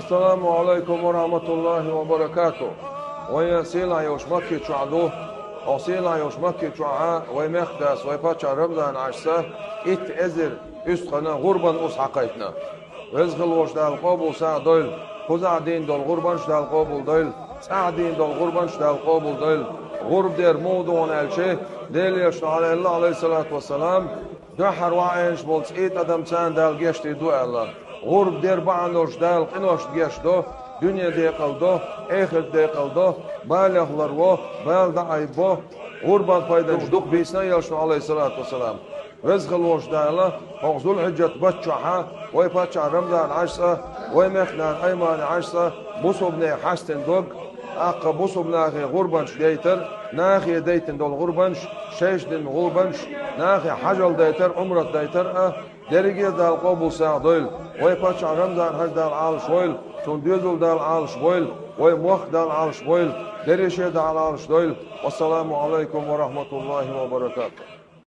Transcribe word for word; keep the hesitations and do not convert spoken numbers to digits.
Ассаламу Ӏалайкум ва рахьматуллахӀи ва баракатухӀ. Вай сийлахь йолчу Макки чохь ду. Хьо сийлахь йолчу Макки чохьа вай мехкдас, вай паччахь Рамзан Ӏашса итт эзар уьстагӀана гӀурбан урс схьакхайкхина. Веза хила волчу Дала къобал сагӀа дойла, кхузахь дийна долу гӀурбанаш Дала къобал дойла, цӀахь дийна долу гӀурбанаш Дала къобал дойла. ГӀурба дер муха ду хьуна аьлча, Делан Элчано аьлла, Ӏалайхиссалату вассалам, дуьххьара ваьӀнаш болу цӀий тӀадам царна Дала гечдийр ду аьлла. ГӀурба дер бахьана долуш Дала къиношна гечдо, дуьне декъал до, эхарт декъал до, балех ларво, бала дӀаайбо, гӀурбан пайданаш дукха бийцина Элчано, Ӏалайхиссалату вассалам. Веза хила волчу Дала, хӀокху Зулхьиджат баттахь, вай паччахь Рамзан Ӏашса, вай мехкан Аймани Ӏашса, бусулбанех хьаьстина дог, тӀаккха бусулба нахе гӀурбанаш дейтар, нахе дейтина долу гӀурбанаш, шайша дина гӀурбанаш, нахе хьажал дейтар, Ӏумрат дейтар а, дерриге а Дала къобал сагӀа дойла. Вай паччахь Рамзан Хьаьжа Дала Ӏалаш войла, цуьнан доьзал Дала Ӏалаш войла, вай мохк Дала Ӏалаш войла, берриге а Дала Ӏалаш дойла. Вассаламу Ӏалайкум ва рахьматуллахӀи ва баракатухӀ.